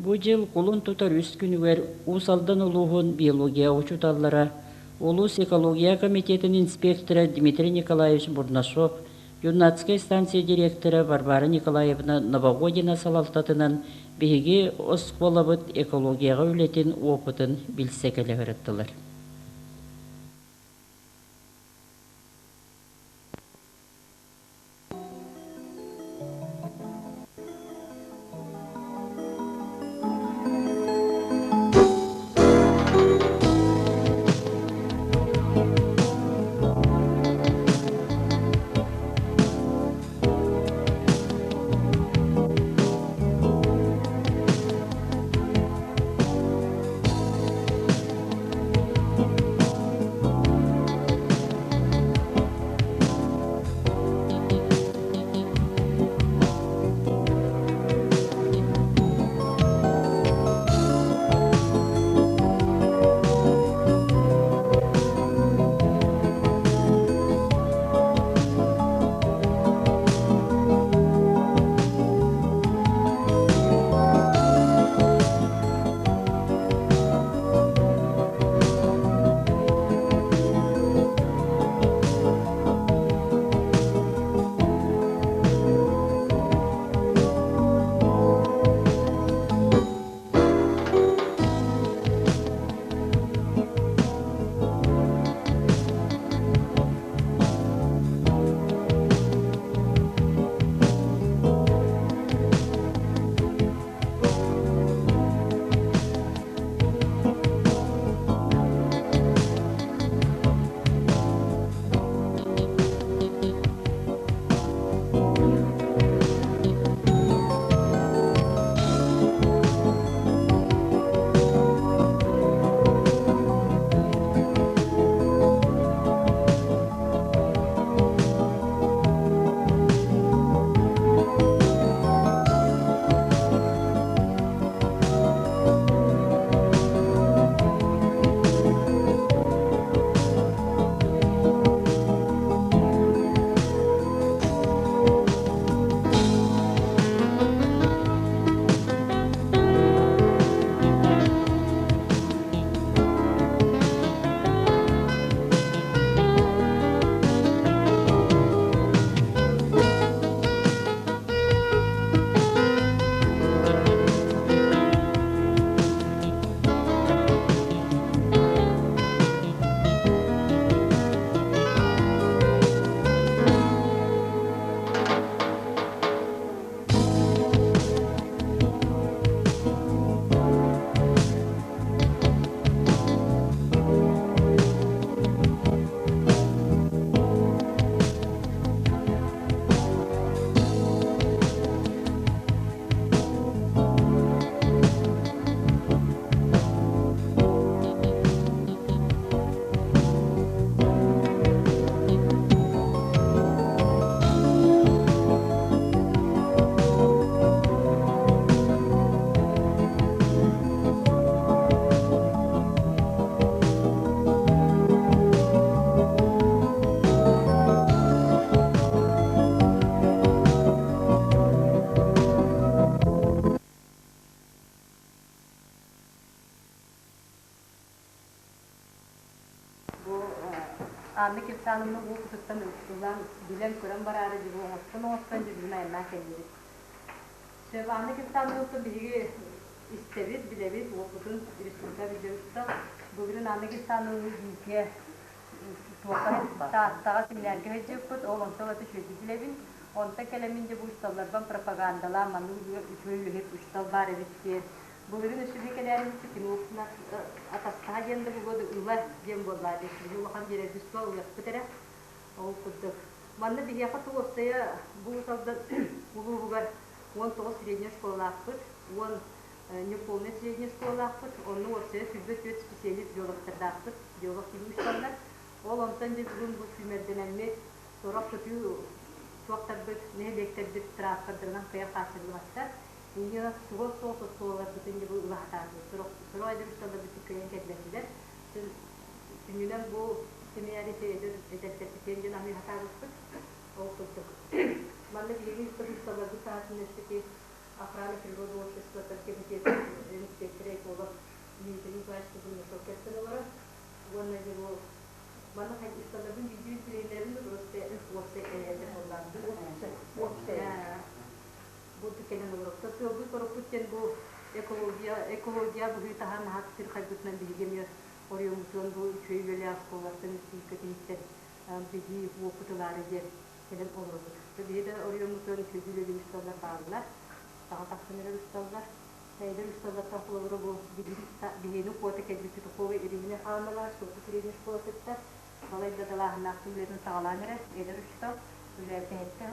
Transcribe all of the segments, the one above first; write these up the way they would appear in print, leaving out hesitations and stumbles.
Бу дьыл кулун тутар үс күнүгэр Уус Алдан улууһун биология учууталлара, улуус экология комитетын инспектора Дмитрий Николаевич Бурнашов, юннатскай станция директора Варвара Николаевна Новогодина салалтатынан биһиги оскуолабыт экологияҕа үлэтин опытын билсэ кэлэ сырыттылар. Бу Анна Кирсановна уопутуттан ылан, билэн-көрөн бараары дьыбы оҥостон-оҥостон дьыбыгын айаннаан кэллибит. Сөп Анна Кирсановна биһиги истэбит, билэбит, уопутун республика бюджетыттан былырыын Анна Кирсановна бииргэ туохха Тааттаҕа семинарга сылдьыбыппыт, ол онтон аты үчүгэйдик билэбин. Онтон кэлэммин дьэ бу учууталларбын пропагандалаан маннык үчүгэй үлэһит учуутал баар эбит диэн Былырыын өссө кэлээрибит кини атастаһа диэн да буолуо ыла диэн буоллаа диэн биһи улахан биэрэрбит суох ылыахпыт эрэ. Ол курдук. Манна биһиэхэ тугуопсайа бу Уус Алдан улууһугар 19 средняя школалаахпыт, 10 неполная средняя школалаахпыт, онно уопсайа 24 специалист биологтардаахпыт, биолог учууталлар. Ол онтон дьэ бүгүн бу сүүмэрдэнэммит, сорох сытыы туохтарбыт, нэһилиэктэрбит транспордарынан кыайан хааччыллыбаттар. Инньэ чугас соҕус оскуолаларбытын дьэ бу ыла сатаатыбыт. Сорох сорох эдэр учууталларбыт кыайан кэлбэтилэр. Сүнньүнэн бу семинар эдэр эдэрдэрбитин диэн аһыы сатаабыппыт. Ол курдук. Манна биһиги учууталларбыт саатын өссө охраны природы обществоттан комитетин инспектора эколог Дмитрий Николаевич Бурнашов кэлсэн олорор. Уонна дьэ бу манна хайдысталларбын биирдии билиэннэрин просто уопсай эйэлэр буоллаабыт. Уопсай. Бу кэлэн олоробут. Сыалбыт сорукпут диэн бу экология, экология быһыы-таһаа наһаа сытыырхайбытынан биһиги эмиэ оройуоммутунан бу үчүгэй үлэлээх оскуолаттан республика билии уопут ылаары диэн кэлэн олоробут. Биһиги да оройуоммутунан үчүгэй үлэлиир учууталлар бааллар, саҥа тахсан эрэр учууталлар. Эдэр учууталлартан холобура бу биһиги куота кэлбит Петухова Ирина Михайловна Суоту средней школатыттан балай да далааһыннаах үлэтин саҕалаан эрэр эдэр учуутал үлээтэһиттэ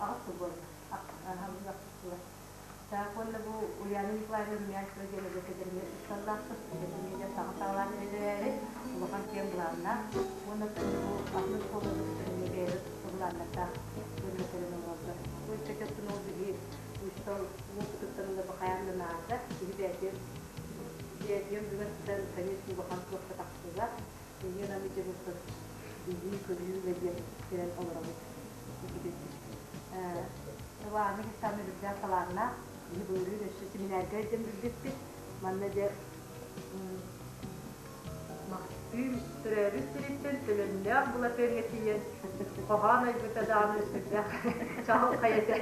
аҕыс сыл буолла. Аҕыс сыл. Так уонна бу Ульяна Николаевна Румянцева диэн эдэр учууталлаахпыт. Эдэр саҥа саҕалаан эрэр улахан киэҥ былааннаах. Уонна бу атын оскуолаларга бэйэлэр туспа былааннардаах көрүлэр олороллор. Бу ыччаттан ол биһи учуутал уопутуттан ыла бахайаан да наада. Киһи бэйэтин бэйэтин бүгэн сытан, конечно, улахан туохха тахсыга. Инньэ гынан ити билии көрүү диэн кэлэн олоробут. Иваны Кистанны үрдээх талааннаах, киһи былырыын өссө семинарга илдьэн билбиппит. Манна дьэ Махтыым төрөөбүт сириттэн төлөннөөх Былатыаҥҥа тиийэн хоһоон айбыта даҕаны сүрдээх чаҕылхай этэ.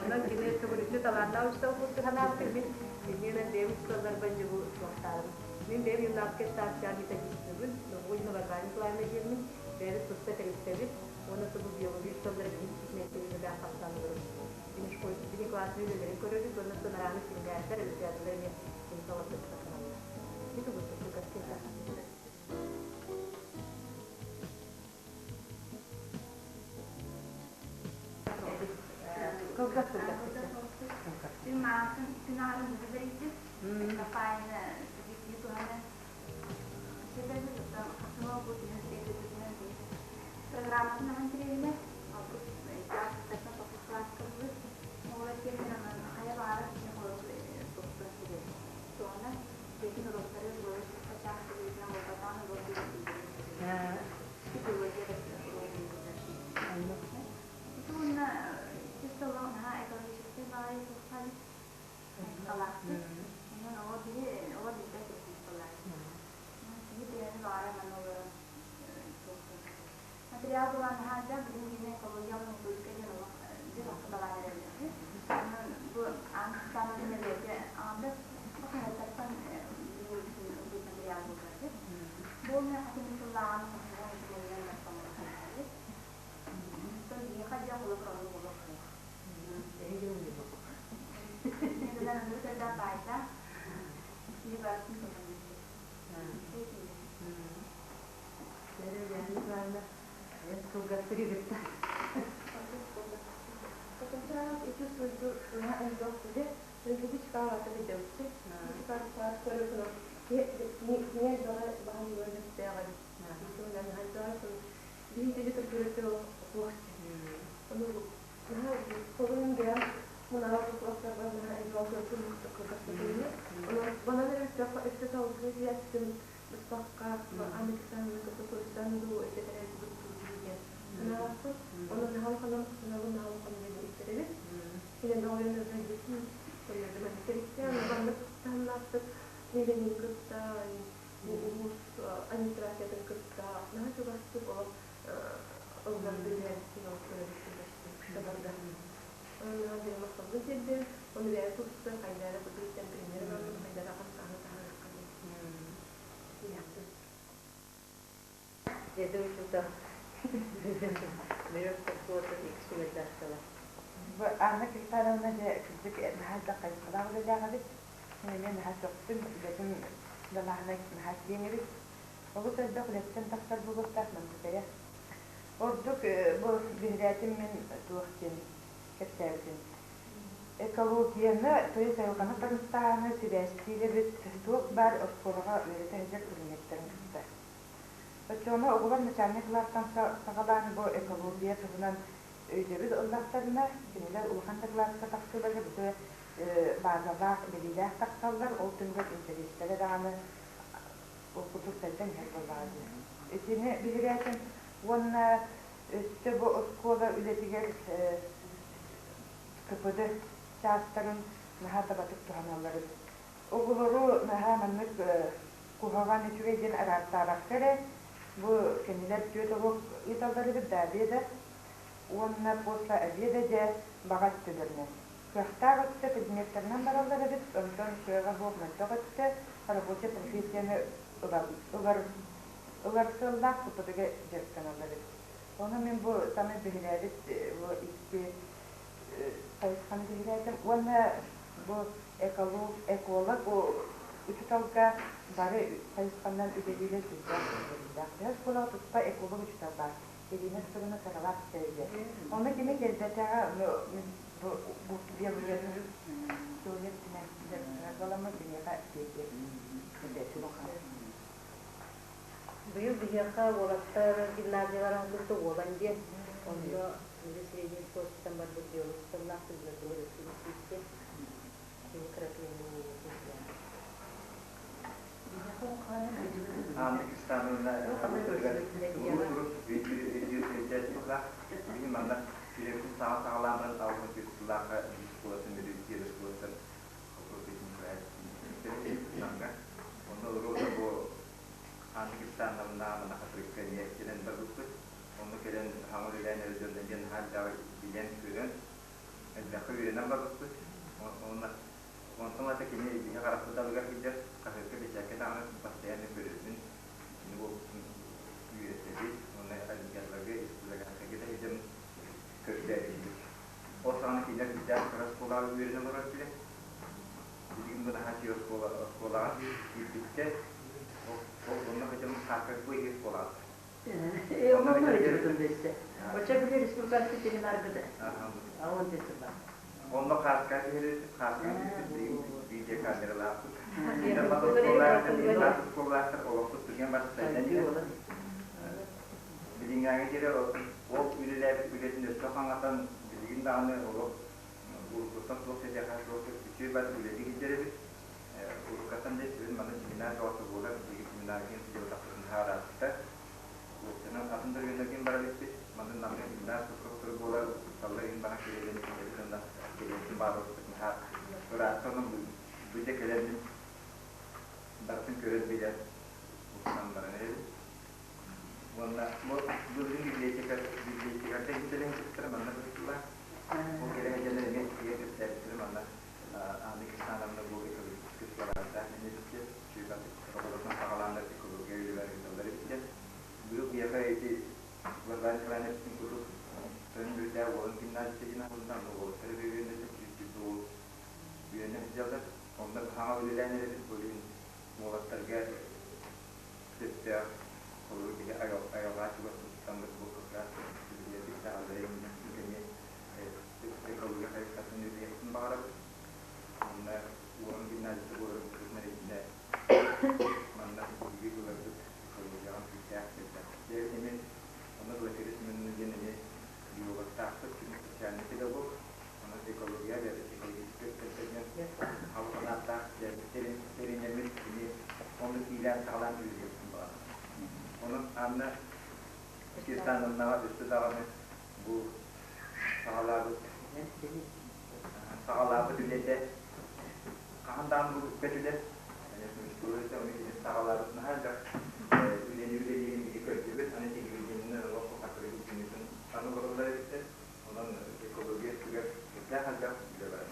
Онон кини төгүрүччү талааннаах учуутал курдук санаабытым. Мин иннинэн бэйэм учууталларбар дьэ бу туохтаарым. Мин бэйэм юннатскай станцияҕа методистыбын, Новгородина Варвара Николаевна диэммин, бэйэбит туспа тэрилтэбит уонна тобу биология учууталлара биһиги иитинээччилэрин хамсаан олоробут. Бини школ, бини классный үлэлэрин көрөбүт уонна сынарааны семинардар, олимпиадалар эмиэ кини салалтатыгар ханаллар. Ити курдук кылгастык Кылгас кылгас. Күн күн аарын быһа Кафайны туһаны программатын ахан тиребине алпыс тоқус класскабыт оҕолор киэннэр онон хайа баҕарар киһи туохтан сибэт туоҕунан бэкин уроктары чаас билиитинэн буолбатаҕын уруок биология уонна чисто наһаа экологическай баҕайы туоххан хайысхалаахтык онон оҕо киһи оҕо билбэт киһи бэйэни баҕарар манна олорон материал булан наһаа билин кини экология методика диэн олох дьэ балаан эрэллэр. Онон бу аан бастаан бэйэтэ аҥардас бу хаһыаттартан бу материал булбаты. Бу мен хатын сыллааҕын хосугун учугуйунан барсан биһиэхэ дьэ холобур оннук олох суох. Иннинэн оннук элбэх баайда киһи барытын Кылгастык ыгытта. Ити суйду наһаа элбэх үлэ, дойдубут билэбит. Кини элбэҕи баһан үөрэнэхтээҕин. Биһиги төрүтү суох. Ону наһаа холун бэйэм мунаар туохтарбар наһаа элбэх көрдүм кылгастатыны. Онон банан эрэ өссө салгыы диэттим быспакка Американы кытта суруйсан дуу этэтэрэ диэн санаабаппын. Онон наһаа улаханын санаабын наһаа улахан диэн истэрэбит. Кинен оҕойон өйдөбүтүн көрүөрдүм антитериктэ маннык таһымнаахтык нэһилиэнньэни кытта улуус администрациятын кытта наһаа чугастык олох ылларды түһэрбитин олох көрөбүт барда. Онон диэн махталбын тиэрдэр, оны бэйэ тустар хайдара бытыттан пример ылабын хайдара хамсааһын таһаарыахха диэн. Эдэр учуутал Миров суотун икки сүбэлээх сыла. Бу Анна Кирсановна дьэ кырдьык наһаа элбэх хайысхалаах үлэлээх эбит. Мин эмиэ наһаа сөхтүм, үлэтин далааһына наһаа киэҥ эбит. Олус элбэх үлэттэн тахсар буолуохтаах мындытайа. Ордук бу биһирээтим мин туох диэн кэпсээбитин. Экологияны, то есть айылҕаны харыстааһыны сибээстиир эбит туох баар оскуолаҕа үөрэтэ сылдьар предметтэрин кытта. Оччоҕуна оҕолор начальнай кылаастан саҕалаан бу экология туһунан өйдөбүл ыллахтарына, кинилэр улахан да кылааска тахсыыларга бүтэ базалаах, билиилээх тахсаллар, ол түмүгэр интэриэстэрэ даҕаны ол курдук сайдан иһэр буоллаҕа дии. Итини биһирээтим уонна өссө бу оскуола үлэтигэр КПД. чаастарын наһаа табатык туһаналлар эбит. Оҕолору наһаа маннык куһаҕан үчүгэй диэн араартаабакка эрэ, бу кинилэр түөрт уруок ыыталлар эбит до обеда уонна после обеда дьэ баҕа өттүлэринэн. Кыахтаах өттө предметтэринэн бараллар эбит, онтон кыаҕа суох мөлтөх өттө рабочай профессияны ылар, ылар, ылар сыаллаах КПД-га дьарыктаналлар эбит. Ону мин бу самай биһирээбит бу икки хайысханы биһирээтим уонна бу эколог, эколог учууталга бары хайысханан үлэлиирэ сүрдээх ирдэбиллээх. Төһө оскуолаҕа туспа эколог учуутал баар. Ирина Петровна Саралаах диэн. Ону кини кэлбэтэҕэ, мин бу бу биологияны теория өттүнэн дьарыктанар буоламмын киниэхэ тиэрдиэм этэ. Быйыл биһиэхэ уолаттар гимназияларын кытта уолан диэн, онно били средний школаттан барбыт биолог учууталлаах предметугар өссө киирдэ. Кини Анна Кистановна урут өйдөөтүллээх билигин манна үлэбитин саҥа саҕалаан баран алгын түөрт сыллаахха биир школатын бүлүү школаттан Намҥа. Онно уруота бу Анна Кистановна манна Хатырыкка эмиэ кэлэн барбыппыт. Онно кэлэн хаҥа үлэлээн эрэ дьон диэн наһаа элбэҕи билэн-көрөн, элбэххэ үөрэнэн барбыппыт. Уонна онтон ата кини биһи харахпыт далыгар сылдьар, хаһыакка бэчээккэ даҕаны постоянно көрөбүн, кини буолбутун үөрэтэбит уонна олимпиадаларга, республиканскайга да сылдьан көрдөөтүбүт. Ол саҕана кинилэр сүрдээх кыра оскуолаҕа үөрэнэ олорор этилэр. Билигин бу наһаа үчүгэй оскуола оскуолаҕа киирбиттэр. Ол онно сылдьан хааккарбы иһи оскуолаҕа. Онно өйдөөтүм Оччо били республиканский семинаргыда. А он тесыла. Онно хааска түһэрбит, хааска түспүт билигин видеокамералаахпыт. Оскуолалаахтар олохпут түргэн барсайдан иһэр. Билиҥҥээҥи диэри ол үлэлээбит үлэтин өссө хаҥатан билигин даҕаны олох уруккуттан туох сэтиэхэ суох үчүгэй бары үлэлии сылдьар эбит. Уруккаттан да сүрүн манна семинар бөҕөтө буолар, биһиги семинаргын сылдьыбатахпытын хараатта. Уопсайынан атын да районнаргын барар эбиппит. Манна Намҥа семинар сотору буолар, учууталлар иһин баран кэлэллэрин истэбит уонна кэлиэхпин баҕарбыппыт наһаа ыраатта онон бу дьэ кэлэммин барытын көрөн билэн устан баран эрэбин. Уонна бу былырыын библиотека библиотекарга иһитэлэһэ сыттара манна быһыылаах. Ол кэлэ сылдьаннар эмиэ тиийэ кэпсээбиттэрэ манна Анна Кирсановна бу экологическай сыларааттаах миниистир Чуйбатык оҕолортон саҕалааннар экология үлэлэр ыыталлар эбиттэр. Быйыл биһиэхэ ити Варвара Николаевна эппитин курдук тойон Бүлүүтээҕи уолун гимназията диэн аһылынна, онно уолаттар үөрэнэллэр, сүүс уол үөрэнэ сылдьаллар. Онно хаҥа үлэлээн эрэбит, бу илин уолаттарга сөптөөх холобур биһи айылҕа чугас туттаммыт бу как раз билиэбит даҕаллара эмиэ экология хайысхатын үлэлиэхпитин баҕарабыт. Онно уолун гимназията буоларын быһыытынан итиннэ манна биһиги ыларбыт экологияҕа күүстээх элбэх. Дьэ эмиэ онно Василий Семеновна диэн эмиэ биологтаахпыт, кини социальный педагог, онон экология экологическай өттүнэн алҕанааттаах тэринэммит кини онно киилээн-саҕалаан үлэлиэхпин баҕарабын. Онон Анна Кирсановнаҕа өссө даҕаны бу саҕалаабыт саҕалаабыт үлэтэ хаһан даҕаны бу бүппэт үлэ. Конечно, ону кини саҕалаабыт наһаа элбэх үлэни үлэлиирин биһи көрдүбүт. Аны телевидениенэн олох хатырык күнүтүн аны олороллор эбиттэр. Онон экология өттүгэр сүрдээх элбэх үлэ барар.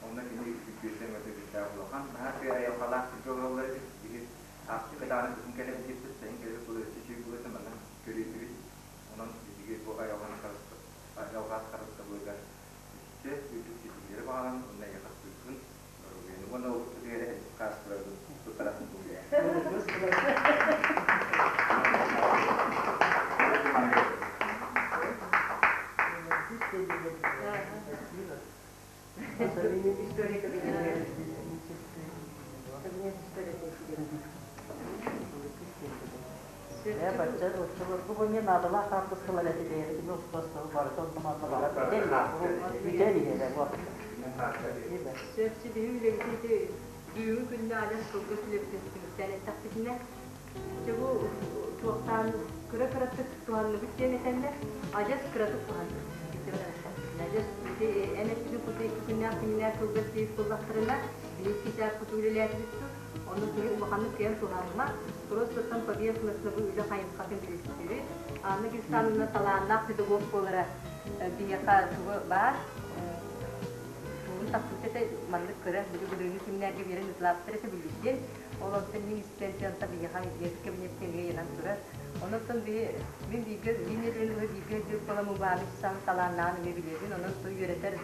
Онно кини үтүөтэ өҥөтө сүрдээх улахан. Наһаа үчүгэй айылҕалаах сиргэ олороллор эбит. Биһи ааспыт даҕаны кыһын кэлэн киирбит, сайын кэлбит буолар өссө үчүгэй буолуо этэ манна көрүөтүбүт. Онон биһиги бу айылҕаны айылҕа харыстабылыгар өссө үрдүк ситиһиилэри баҕаран уонна эйиэхэ туйгун доруобуйаны уонна олохпутугар хаастыларбын туттаратын буолуо. История кабинет. Кабинет истории. Бачча оччолорго бу эмиэ наадалаах хаартыскалар этилэр итини устастар барыта онно манна барар бүтэн иһэрэ вот. Сөпсү биһи үлэбитин ити бүгүҥҥү күннэ адьас кылгас үлэбитин түмүктээн эттэхпитинэ, дьэ бу туохтаан кыра-кыратык туһанныбыт диэн этэллэр, адьас кыратык туһанныбыт. Ити баран эттэхпитинэ. Адьас ити эн эппитин курдук икки күннээх семинар кылгас диэбит буоллахтарына, биһиги икки чааспыт үлэлээтибит дуо? Онно киһи улаханнык кыайан туһаммат, просто поверхностно бу үлэ хайысхатын билистибит. Анна Кирсановна талааннаах педагог буолара биһиэхэ тугу баар тугун тахсыбыт этэ маннык кыра били былырыыҥҥы семинарга биэрэн ытлаабыттар этэ билигин. Ол онтон мин истэн онтон биһиэхэ детский кабинетка эмиэ ыйанан турар. Онон биһи мин бииргэ мин үөрэнэн бииргэ өйдүүр буолан Мубаныч саҥ талааннааҕын эмиэ билэбин. Онон ту үөрэтэр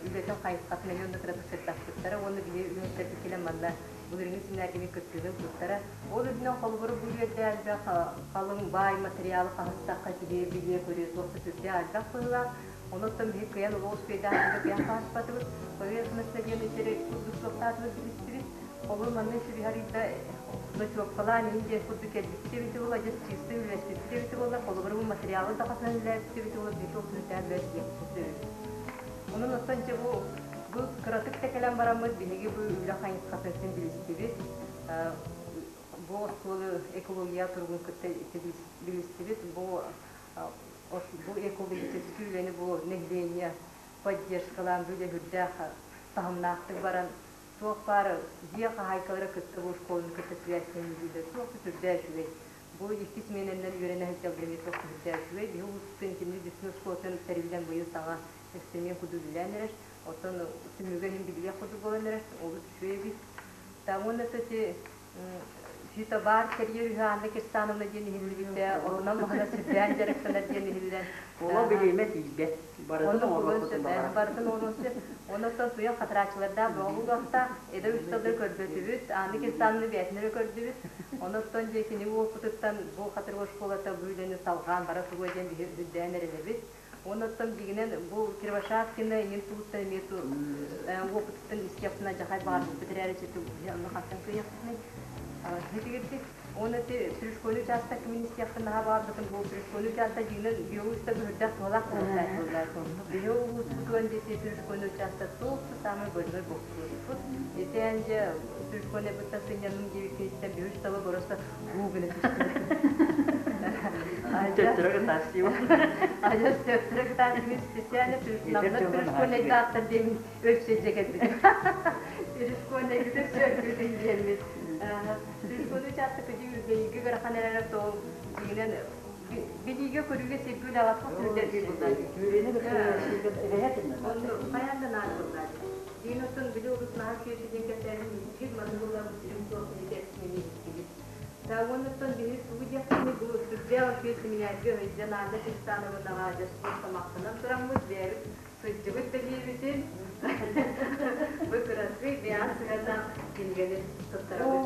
үлэтин хайысхатын эмиэ онно кыратык сырдаппыттара уонна биһи үлэһиттэрбит кэлэн манна былырыыҥҥы семинарга кыттыыны ылбыттара. Ол үрдүнэн холобура бу үөрдэ элбэх халыҥ баай материалы хаһыстахха киһи билиэ көрүө туох да сүрдээх элбэх быһыылаах. Онон биһи кыайан улуус кыайдаахпыт кыайан хаһыспатыбыт. Поверхностно диэн итери курдук суохтаатыбыт билистибит. Холобур манна сүбүһарыйда ночуопкалаан иһин диэн курдук кэлбиппит эбитэ буолла, адьас чисто үлэлэспиппит эбитэ буолла, холобура бу материалы да хасынан үлэлээбиппит эбитэ буолла, биһиги ол сүрдээх бэрт диэхпит сөбүт. Онон оттон дьэ бу кыратык да кэлэн бараммыт биһиги бу үлэ хайысхатын син билистибит. Бу оскуола экология туругун кытта билистибит. Бу бу экологическай үлэни бу нэһилиэнньэ поддержкалаан бу үлэ үрдээх таһымнаахтык баран туох баар дьиэ хаһаайкалара кытта бу школаны кытта сибээстэниилииллэр туох да сүрдээх үчүгэй. Бу икки сменэннэн үөрэнэ сылдьаллар эмиэ туох да сүрдээх үчүгэй. Биһи улууспутун итинник Дүпсүн оскуолатын тэриллэн быйыл саҥа эксперимент курдук үлэлээн эрэр. Оттон түмүгэ иһин билиэх курдук буолан эрэр. Олус үчүгэй эбит. Уонна ити фитобар тэрийэр үһү Анна Кирсановна диэн иһиллибитэ, онон маһына сүрдээн дьарыктанар диэн иһиллэн. Оҕо бириэмэ тиийбэт. Барытын оҥоруохпутун баҕарабыт. Барытын оҥоруон сөп. Онон туйах хатырааччылардаах бөҕө буолуохтаах. Эдэр учууталлары көрбөтүбүт, Анна Кирсановна бэйэтин эрэ көрдүбүт. Онон дьэ кини уопутуттан бу Хатырык оскуолата бу үлэни салҕаан бара туруо диэн биһи үрдээн эрэнэбит. Онон дьиҥинэн бу Кривошапкина иҥин тугуттан эмиэ уопутуттан истиэхпинэ дьахай баҕарбыппыт эрээри онно хантан кыайыахпытый. Итигирдик уонна ити пришкольный участок мин истиэхпин наһаа баҕарбытым бу пришкольный участок дьиҥинэн биологическай үрдэх туһалаах буоллар. Биһи улууспутугар дьити пришкольный участок туох да самый больной боппуруоспут. Итиэн дьэ пришкольный бытта сынньаным диэбиккин истэн биһи учтала просто уу гына түстүбүт. Төттөрө кытаастыыбын. Адьас төттөрө кытаастыыбын специально намнар пришкольнайдаахтар диэн өлсө дьэ кэлбитим. Пришкольнайгыт өссө өлбүтүн диэммит. Пришкольный участок үдүү үргэнигэ ыарахан эрэр тоол дьиҥинэн билиигэ көрүүгэ сиргэ үлэҕэ сүрдэргий буллаа. Түүрэни кытта Хайаан да наада буллаа. Дьиҥин оттон били улус наһаа күйөтү диэн кэпсээнин биир маннык буллаа сирим суох кэпсээнин истибит. Уоннаттан биһи тугу диэхпиний бу сүрдээх үчүгэй семинарга сылдьан Анна Кирсановнаҕа дьэ тамахтанан тураммыт бэйэбит сылдьыбыт бэлиэбитин бу кыракый бэйэҕэ сыһыаннаах кинигэни туттарабыт.